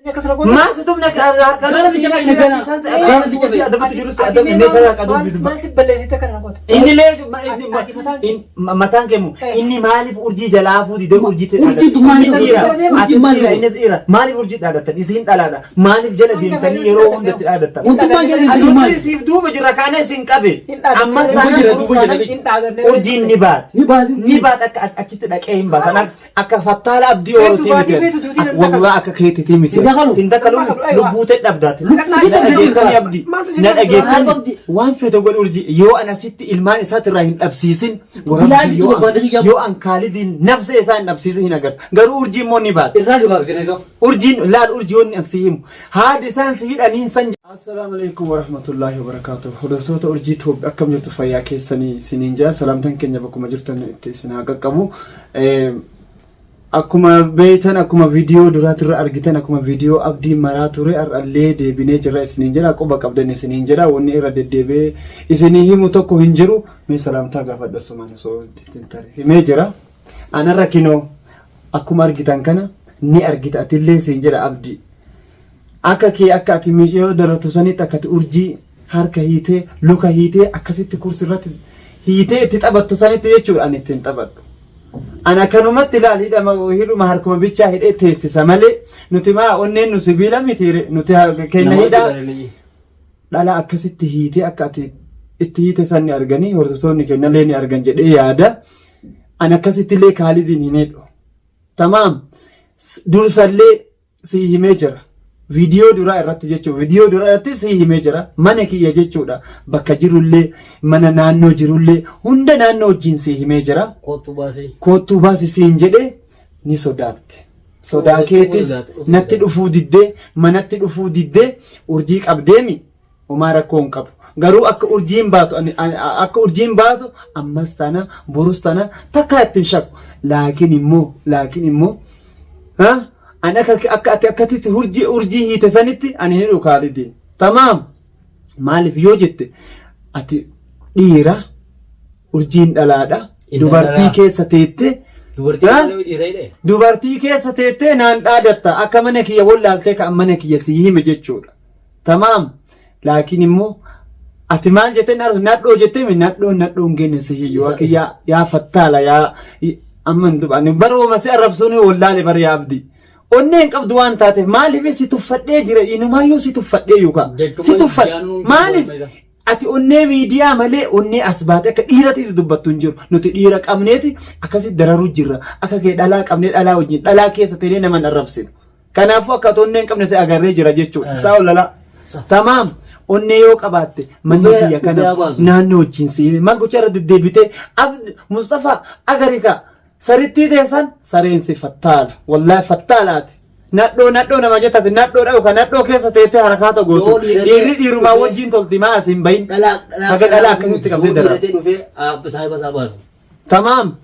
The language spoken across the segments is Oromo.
Maal si tumne harka Gaala si cabee gana. Gaala si cabee. Adabatu jiru si adabni mee karaa qaduu bisu. Maal si balleessite kana goota? Inni lee mataan keemu inni maaliif urjii jalaa hafuu didee urjiitti Urjii tun maaliif dhiira? Urjii Atis maaliif? dhiira innis dhiira maaliif urjii dhaadatan isiin dhalaadha maaliif jala deemtanii yeroo hunda itti dhaadatan? Wantummaan jala Ani deemtu urjii maali? siif duuba jira kaana isin qabe ammas Duuba taanaan jira, borus duuba jira. taanaan urjiin ni baati. Ni baati. Ni baata akka achitti dhaqee hin baasan akka fattaala abdii Feetu oolutii baatii miti. feetu duutii nan Wallah akka keetitii miti. Sin dakalu. Sin dakalu Nan dakalu, aywa. lubbuu ta'e dhabdaati. Lubbuu Na ta'e dhabdaati. dhageettanii abdii. Maaltu si Na dhabdu? dhageettanii Abdii. waan feete godhu urjii yoo ana sitti ilmaan isaatirraa hin dhabsiisin Bilaal warabbii yoo itti barbaadanii an yoo an kaalidiin nafsa isaa hin dhabsiisin hin agarta. Garuu urjii immoo ni baata. Irraa gabaabsina isa. Urjiin laal urjii wanni an si himu haadi isaan si hidhaniin san Assalaamu alaikum warahmatullaahi wabarakaatuh. Hordoftoota urjii Toop akkam jirtu fayyaa keessanii isiniin jira. Salaamtaan keenya bakkuma jirtan itti isin haa qaqqabu. Akkuma beektan akkuma viidiyoo duraatirra argitan akkuma viidiyoo abdii maraa ture har'allee deebinee jirra isiniin jira. Quba qabdan isiniin jira. Wanni irra deddeebi'ee isinii himu tokko hin jiru. Mee salaamtaa gaafadha asumaan osoo hin tare. Himee jira. Anarra kinoo akkuma argitan kana ni argita atillee siin jedha abdii. Akka kee akka ati miciyoo daratu sanitti akka ati urjii harka hiitee luka hiitee akkasitti kursi irratti hiitee itti taphattu sanitti jechuudha ani ittiin taphadhu. Ani akkanumatti ilaal hidhama hidhuma harkuma bichaa hidhee teessisa malee nuti maa onneen nu sibiila miti nuti keenya hidhaa dhala akkasitti hiitee akka ati itti hiite san ni arganii hordoftoonni keenyallee ni argan jedhee yaada. Ani akkasitti illee kaalidiin hin hidhu. Tamaam dursallee sii himee jira. Viidiyoo duraa irratti jechuudha. Viidiyoo duraa irratti sii himee jira. Mana kiyya jechuudha. Bakka jirullee, mana naannoo jirullee hunda naannoo wajjin sii himee jira. Kottu baasee. Koottuu baasi siin jedhee ni sodaatte. Sodaa keetiif natti dhufuu diddee, manatti dhufuu diddee urjii qabdeemi homaa rakkoo hin qabu. Garuu akka urjiin baatu akka urjiin baatu ammas tana borus tana takkaa ittiin shakku. Laakiin immoo laakiin immoo ani akka akka ati akkatitti urjii urjii hiite sanitti ani hin dhukaalidiin. Tamaam maaliif yoo jette ati dhiira urjiin dhalaadha dubartii keessa teettee Dubartii dhiira hidhee. Dubartii keessa teettee naan dhaadatta akka mana kiyya wallaaltee kan mana kiyya sii hime jechuudha. Tamaam. Laakiin immoo ati maal jettee nadhoo jettee mi nadhoon nadhoon kenne si hiyyuu akka yaa yaa fattaala yaa amma hin dubbane barooma si arrabsuun wallaale bara yaa abdii. Onnee hin qabdu waan taateef maaliif si tuffadhee jira inumaayyuu si tuffadhee yookaan si tuffadhe maaliif ati onnee miidiyaa malee onnee as baate akka dhiiratti dubbattu hin jiru nuti dhiira qabneeti akkasi dararuu jirra akka kee dhalaa qabnee dhalaa wajjin dhalaa keessa ta'ee nama hin arrabsinu. Kanaafuu akka ati onnee hin qabne si agarree jira jechuudha. Isaa ol lalaa. Tamaam onnee yoo qabaatte manni Dhufee- kiyya kana dhufee haa baasu. naannoo wajjin si hime. Maal gochaa irra deddeebitee abdi Mustafaa agari kaa sarittii teessan sareen si fattaala. Wallaahi fattaalaati. Nadhoo nadhoo nama jettati nadhoo dha'u kan nadhoo keessa teettee harakaata gootu. Yoo dhiira ta'e- Dhiirri dhiirumaa wajjin tolti maa asiin bahin. Dhalaa dhalaa Haga dhalaa akkasitti qabdee dara. darara. Dhufee saahiba isaa baasu. Tamaam.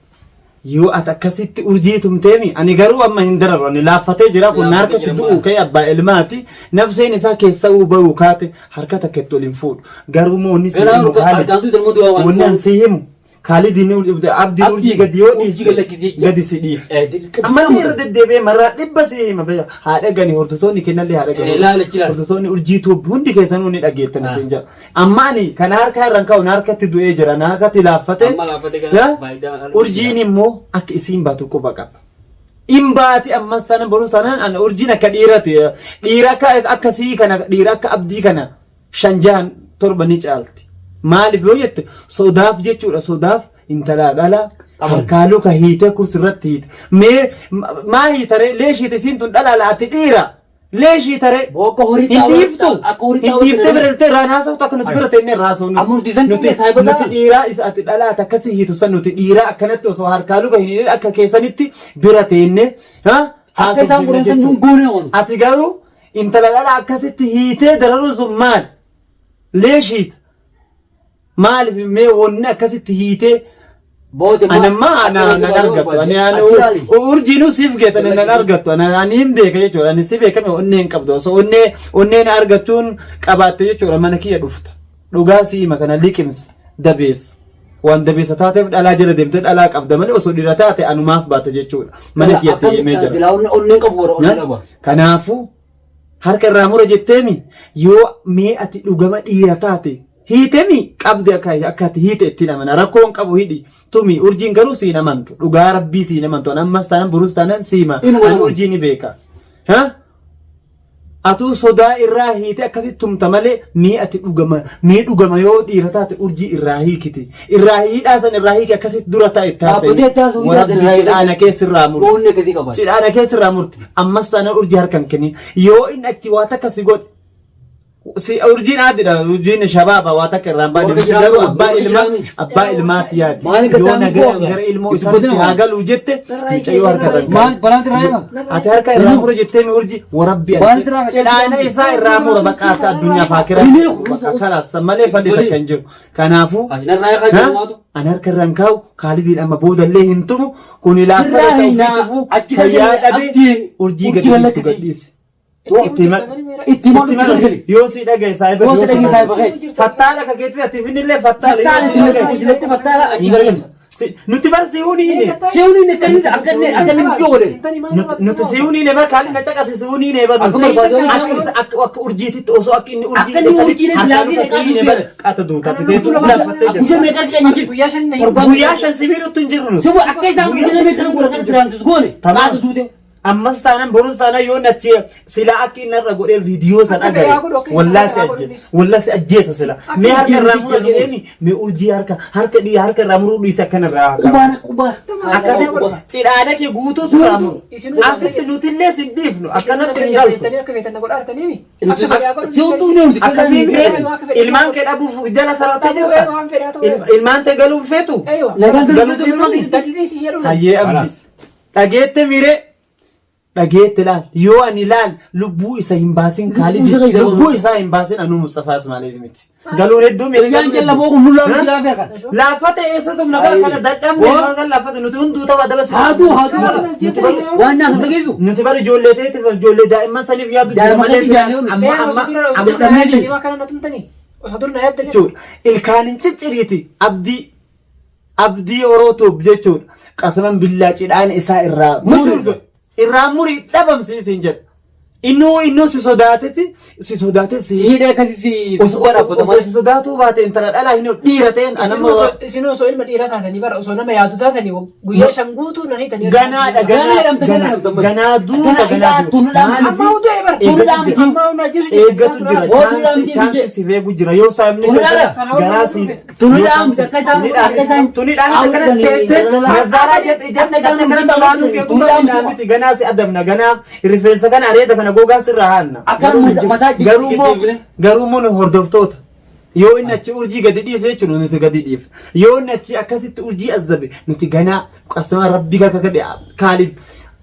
Yoo ati akkasitti urjii tumteemi ani garuu amma hin dararu ani laaffatee jira kun na harkatti du'u ka'e abbaa ilmaati nafseen isaa keessa uu ba'uu kaate harka takka itti ol hin fuudhu garuu immoo wanni si Ganaa himu harka- Kaalid harkaan tuuta ilmoo du'aa waan wanni an si himu Kaalid abdiin urjii gadi yoo Urjii gad lakkisi dhiiste jecha. gadi si dhiif. Eh, dirqama. Ammallee irra deddeebi'ee marraa dhibba si hima beekaa haadha gani hordoftoonni kennallee haadha gani Eh, ilaali achi ilaali. hordoftoonni urjii tuubbi hundi keessanuu ni dhageettan Ah. isin jedha. Amma ani kana harkaa irraan ka'u na harkatti du'ee jira na harkatti laaffate. Amma laaffate kana Ya? faayidaa argate Urjiin immoo akka isiin baatu quba qaba. In baati ammas tanan borus tanan an urjiin akka dhiirati dhiira akka akkasii kana dhiira akka abdii kana shan jahan torba ni caalti. Maaliif yoo jette sodaaf jechuudha sodaaf intalaa dhala harkaa luka hiitee kursirratti hiite. Mee maa hiitaree leeshiite isiin tun dhala laati dhiira. Leeshii taree. Boo akka horii Hin xaawaa- dhiiftu. akka horii Hin xaawaa dhiiftee jedhanii. bira tettee irraan haasoftu akka nuti bira teennee irraa haasofnu. Amma nuti san Nuti tuqne saahiba nuti ta'a. dhiiraa isa ati dhalaa akkasii hiitu san nuti dhiiraa akkanatti osoo harkaa luka hin hidhin akka keessanitti bira teennee ha Akka isaan haasofsiifna godhan san nuun jechuudha. goonee oolu. Ati garuu intala dhalaa akkasitti hiitee dararuun sun maali? Leeshiita. Maaliif mee wanni akkasitti hiitee Booda Ani amma ana nan argattu. Ani ani urjiinuu siif geeta ani nan argattu. Ani ani hin beeka jechuudha. Ani si beekame onnee hin qabdu. Osoo onnee onneen argachuun qabaatte jechuudha mana kiyya dhufta. Dhugaa si hima kana liqimsi dabeessa. Waan dabeessa taateef dhalaa jala deemtee dhalaa qabda malee osoo dhiira taate anumaaf baata jechuudha. Mana kiyya si himee jira. Silaa onneen qabu warra onnee qaba. Kanaafuu Harka irraa mura jetteemi yoo mee ati dhugama dhiira taate hiitemi qabdi akka ati hiite ittiin amana rakkoo hin qabu hidhi tumi urjiin garuu siin amantu dhugaa rabbii siin amantu an ammas taanan borus taanan siima Inuma an amantu. urjii ni beeka. Ha? Atuu sodaa irraa hiite akkasitti tumta malee mee ati dhugama mee dhugama yoo dhiira taate urjii irraa hiikiti irraa hidhaa san irraa hiiki akkasitti dura taa'e Dhaabbatee itti haasa'u hidhaa san irraa warabbii hiiki. cidhaana keessirraa murti. Boonni akkasii qaban. Cidhaana keessirraa murti. Ammas taanaan urjii harka hin kennin. Yoo inni achi waa takka si godhe si urjiin aadidha urjiin shabaaba waa takka irraa hin baane. Warra Garuu jiraatu, abbaa warra ilmaa jiraatu. abbaa ilmaatti yaadi. Maal Yoo gataan nagaan booda? gara ilmoo Itti isaatti godina haa maal? galuu jette mucayyoo harka irra hin Maal kennin. balaan irraa eega? Ati harka irraa mura jettee mi urji warabbi Maal irraa cidhaana isaa irraa mura bakka akka addunyaaf haa Inni bakka kalaas malee falli takka hin jiru. Kanaafuu Narraa eegaa jiru maatu. Ani harka irra hin kaa'u Kaalidiin amma boodallee hin tumu kuni laaffata Sirraa ta'u hin fiitufu achi fayyaa gadi dhabe abdiin urjii urjii gadi dhiiftu lakkisi. gadhiisi. Itti maal Itti achi gargali. Yoo si dhagaye saahiba Yoo si dhagaye saahiba kee. Fattaala ka keetti ati finillee fattaala. Fattaala Yoo si dhagaye. itti fattaala achi gargali. Nuti bar si'uun hiine. Seewni inni akka inni akka inni akka inni biyyoo godhe. Nuti si'uun hiine bar kaalli na caqase si'uun hiine bar. Akka barbaadu Akka isa akka akka urjiititti osoo akka inni urjii Akka inni urjiilee harkaan silaafii luka si'uun hiine bar qata duutatti teessu laaffattee Guyyaa jirti. meeqa argina jiru? Guyyaa shan na Torban Guyyaa shan sibiilutti hin jirru nuti. Sibu akka isaan guyyaa meeqa godhan kan siraamtu goone. Tamam. Qaatu duute. Ammas taanan borus taanan yoo nachi sila akka inni irra godhee viidiyoo san Akka agare fedhaa godhu, akka isa wallaa si fedhaa godhu ajje innis. wallaa si ajjeesa sila Akka mee harka irraa ijji mura ijji jedheeni mee urjii harka harka dhii harka irraa muruu dhiise akkana irraa haa qabu. Qubaan qubaa. Akkasitti cidhaana kee guutuu sirraa muru. Isinuu Asitti nutillee sin dhiifnu akkanatti hin galtu. Jettanii akka feetan na godhaa jirtanii Nuti Akka fedhaa godhu. si'uutu ni hundi. Akkasii Akka miree fedhaa ilmaan kee dhabuuf jala sarartee jirta. Waan fedhaa ta'u. Ilmaan tee galuun feetu. Eeyywa. Nagaan Galuun feetu. Dalilii si jedhu. Hayyee abdi. Dhageette miree. Dhageette laal yoo ani laal lubbuu isa hin baasin Kaalid Lubbuu isa hin lubbuu isaa hin baasin anuu Mustafaa Ismaa'eel miti. Galuun hedduu miidha. Guyyaan jalla boo kun nullaa nuti laafee kan. Laaffate eessa tumna bara kana dadhabne waan kan laaffate nuti hunduu tapha daba si. Haaduu haaduu. Waan naaf dhageessu. Nuti bara ijoollee ta'eeti ijoollee daa'imman saniif yaadu jira Daa'imman malee keetti yaadne amma amma amma dadhabnee deemti. Waan kana na tumtanii. Osoo dur na yaaddanii. jechuudha. Ilkaan hin cicciriiti abdii abdii orootuuf jechuudha. Qasaman billaa cidhaan isaa irraa muri irraa muri dhabamsiisin jedha. Innoo innoo si sodaateti si sodaate si Si hidhee akkasii si osoo godha qofa osoo malee. si sodaatuu baate intala dhalaa hin dhiira ta'een anamma Isin osoo ilma dhiiraa taatanii bara osoo nama yaadu taatanii guyyaa shan guutuu nan hiitanii. ganaadha Ganaa ganaa jedhamta, ganaa jedhamta. ganaa duuta Ganaa ganaa hidhaa duuta. tunu dhaamtu. Maaliif Amma utuu bara. Eeggatu jira. Amma utuu ajjeesu Eeggatu jira. Hoo Chaansi dhaamti chaansi si beeku jira. Yoo saayimni Tunu keessa dhaadha. garaa si Tunu dhaamti akka isaan akka isaan Tuni dhaamti akkana teette nazaaraa jette ijatti akkana kana talaanu kee Tunu kun dhaamti. dhaamti ganaa si adamna ganaa rifeensa kana areeda kana gogaa sirraa haanna. Akka mataa jijjiirti Garuu immoo deddeebine. garuu immoo nu hordoftoota yoo inni achi urjii gadi dhiise jechuun nuti gadi dhiifna. Yoo inni achi akkasitti urjii azzabe nuti ganaa qasama rabbi kakka kadhe kaalid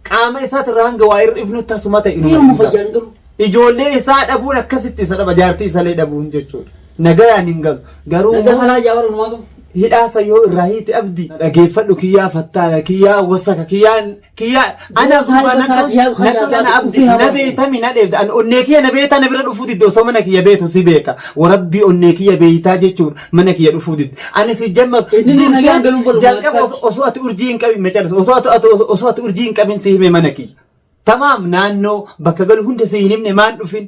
qaama isaatirraa hanga waa hir'ifnu tasuma ta'e Dhiiruma inuma. fayyaan galu. Ijoollee isaa dhabuun akkasitti isa dhaba jaartii isallee dhabuun jechuudha. Nagayaan hin galu. Garuu Naga immoo falaa jaabara numaatu. hidhaasa yoo irraa hiite abdi dhageeffadhu kiyyaa fattaala kiyyaa wasaka kiyyaan kiyyaa ana Saahiba isaati yaa nadhu dana abdi ufii haa na beeytami na dheebda an onnee kiyya na beeytaa na bira dhufuu didde osoo mana kiyya beetu si beeka warabbii onnee kiyya beeytaa jechuudha mana kiyya dhufuu didde ani si jamma Inni ni nagaan galuun barbaadu. jalqaba osoo ati urjii hin qabin mecalis osoo ati urjii hin qabin si hime mana kiyya tamaam naannoo bakka galu hunda si hin himne maan dhufin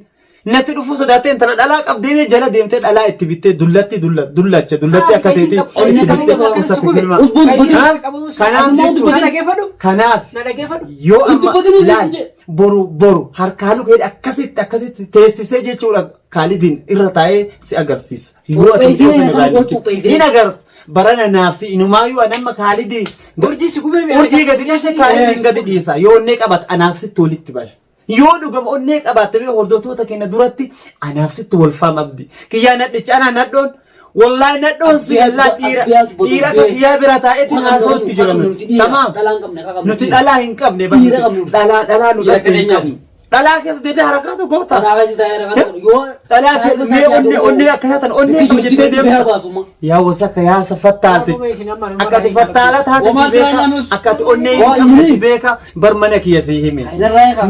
natti dhufuu sodaattee intala dhalaa qabdee jala deemtee dhalaa itti bittee dullatti dullacha dullatti akka teetii itti bittee usatti filma. Kanaaf jechuudha. Na dhageeffadhu. Kanaaf Na dhageeffadhu. yoo amma Dubbatanii laal jedhe. boru boru harkaa luka hidhe akkasitti akkasitti teessisee jechuudha kaalidiin irra taa'ee si agarsiisa. Yoo ati Qopheessee mucaa sana irraa hin hin qopheessee. hin agartu barana naafsi inumaayyuu an amma kaalidii Urjii si gubee urjii gadi dhiise kaalidiin gadi dhiisa yoo onnee qabaate anaaf sitti walitti baya. Yoo dhugama onnee qabaatte mee hordoftoota keenya duratti anaaf sitti wal faam abdi. Kiyyaa nadhicha anaa nadhoon wallaahi nadhoon si gallaa dhiira dhiira akka kiyyaa bira taa'eetiin haasa'utti jira nuti. Tamaam. Dhalaa hin qabne akka qabne. Nuti dhalaa hin qabne Dhiira qabnu. dhalaa dhalaa nu Dhiira dhalte hin keenya. qabnu. Dhalaa keessa deemtee harakaatu goota. Dhalaa keessa taa'ee harakaatu yoo Dhalaa keessa mee onnee onnee akkana tan onnee qabu jettee deemta. Yaa wasaka yaa safattaate. Akka ati fattaala taate si beeka. Akka ati onnee hin qabne si beeka. Bar mana kiyya si hime.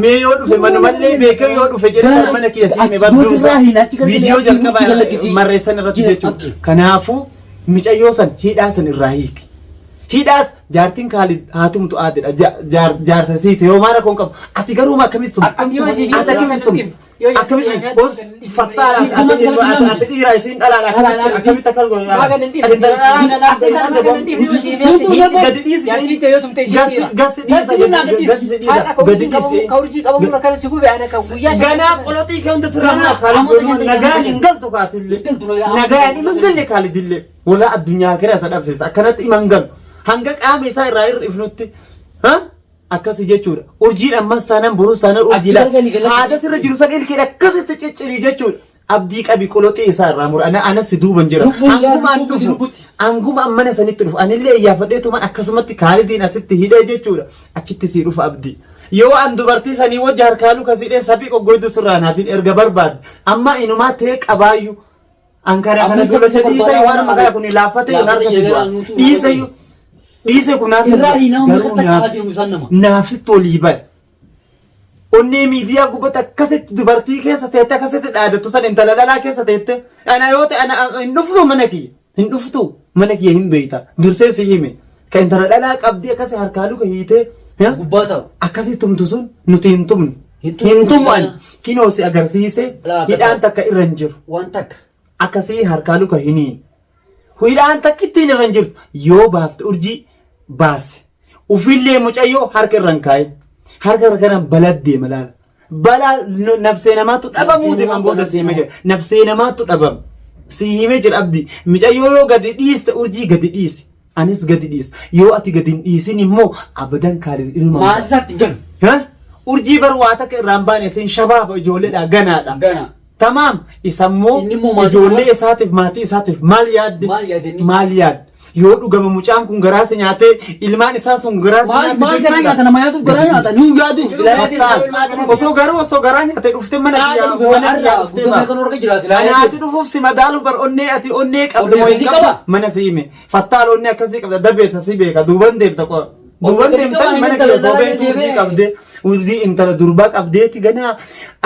Mee yoo dhufe manumallee beekee yoo dhufe jedhee bar mana kiyya si hime bar dursa. Viidiyoo jalqaba marreessan irratti jechuudha. Kanaafuu micayyoo san hidhaa san irraa hiiki. Hidhaas Jaartiin Kaalid haa tumtu aadedha. Jaarsa siiti yoo maal rakkoon qabu. Ati garuu akkamitti tumtu? Ati yoo isii Ati akkamitti tumtu? Yoo Akkamitti os fattaadha ati dhiira isiin dhalaadha akkamitti akkas godha? Ati dhala gadi dhiisi. Jaartiin ta'e yoo tumte isii dhiira. Gasi dhiisa gasi dhiisa gadi dhiisi. Ka urjii qabamuun akkana si gube ana kan guyyaa shan. Ganaa qoloxii kee hunda sirraa Ganaa mura amoota Kaalid nyaata nagaan nyaata. hin galtu kaatillee. Hin galtu nagaa. Nagaan himan galle Kaalidillee. Walaa addunyaa kira isa dhabsiisa akkanatti himan galu. Hanga qaama isaa irraa hir'ifnutti. Ha? Akkasi jechuudha. Urjiin ammas taanaan borus taanaan urjiidha. Achi gargalii galatti. Haada sirra jiru san ilkee akkasitti ciccirii jechuudha. Abdii qabi qoloxii isaa irraa mura. Ana anas si duuban jira. Lubbuun isaa Hanguma an lubbuutti dhufu. lubbuutti. Hanguma an mana sanitti dhufu. Anillee iyyaafadheetuman akkasumatti Kaalidiin asitti hidhee jechuudha. Achitti sii dhufa abdii. Yoo an dubartii sanii wajji harkaa luka siidhee saphii qoggoydu sirraa naatiin erga barbaadde. Amma inumaa ta'ee qabaayyuu. An kana kana Amma dullacha isa dhiisee waan barbaada amma kana kun laaffate yoon harka Laaffate fidu. jedhaa nutu Dhiisee dhiisee kun harka Irraa fidu. hiinaa Garuu makka naaf- tachaasee musaan nama. naafsitti olii bahe. Onnee miidiyaa gubbatti akkasitti dubartii keessa teette akkasitti dhaadattu san intala dhalaa keessa teette ana yoo ta'e ana hin dhuftu mana kiyya hin dhuftu mana kiyya hin beeyta dursee si hime ka intala dhalaa qabdii akkasi harkaa luka hiitee ha? Gubbaa ta'u. akkasi tumtu sun nuti hin tumnu Hin tumnu. hin tumu ani kinoo si agarsiise Laata hidhaan takka irra hin jiru Waan takka. akkasii harkaa luka hiniin hidhaan takkittiin irra hin jirtu yoo baafte urjii baase ufillee mucayyoo harka irra hin kaa'in harka irra kanaan balaa deema laala balaa nafsee namaatu dhabamuu Nafsee deeman namaa booda balaa si himee deema. jira nafsee namaatu dhabama si himee jira abdii mucayyoo yoo gadi dhiiste urjii gadi dhiisi anis gadi dhiisa yoo ati gadi hin dhiisin immoo abadan kaalis ilma Maal isaatti hin jiru. Ha? Urjii bar waa takka irraan baane isin shabaaba ijoolleedha ganaadha. Gana. Tamaam isammoo Inni immoo maatii ijoollee qaba. isaatiif maatii isaatiif maal yaadde? Maal yaadde inni? Maal yaadde? Yoo dhugama mucaan kun garaa si nyaatee ilmaan isaa sun garaa si Maal nyaate maal garaa jechuudha. nyaata nama yaatuuf garaa nyaata nuu yaaduuf Fattaan. Osoo garuu osoo garaa nyaatee dhuftee mana Haadha kiyyaa dhufe mana kiyyaa har'a dhuftee guutummaa ba'a. kan warra jiraatu silaa Anaati dhufuuf si madaaluuf bar onnee ati onnee qabdu Onnee moo hin akkasii qabdu? qaba? Mana si hime. Fattaan onnee akkasii qabda dabeessa si beeka duuban deemta qofa. Duuban Onnee deemtan akkasii mana qaba, kiyya osoo intala beektu urjii deemee. qabdee urjii intala durbaa qabdeeti ganaa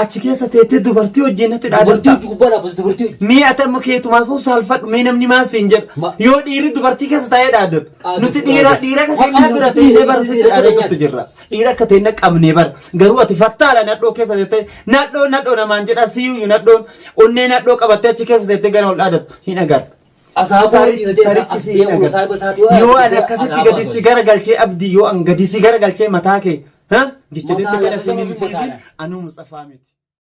achi keessa teettee dubartii wajjin natti Dubartii dhaadatta. hojii gubbaa dhaabbatu dubartii hojii. Mee ati amma keetumaaf hoo saalfadhu mee namni maal siin jedha Ma- yoo dhiirri dubartii keessa taa'ee dhaaddatu Dhaaddatu, nuti dhiira dhaaddatu. dhiira akka Waan keenyaa bira nuti teennee dhiira bara sitti dhiira dhaaddatutti jirra dhiira akka teenna qabnee bara garuu ati fattaala nadhoo keessa teettee nadhoo nadhoo namaan jedha siyyuu nadhoon onnee nadhoo qabattee achi keessa teettee gara ol dhaaddatu hin agarta. Sarichi si hin agarta. Yoo ani akkasitti gadi si garagalchee abdii yoo an gadi si garagalchee mataa kee ha jecha Mataa jetti kana lafa si sama nimsiisin mataadha. anuu Mustafaa miti.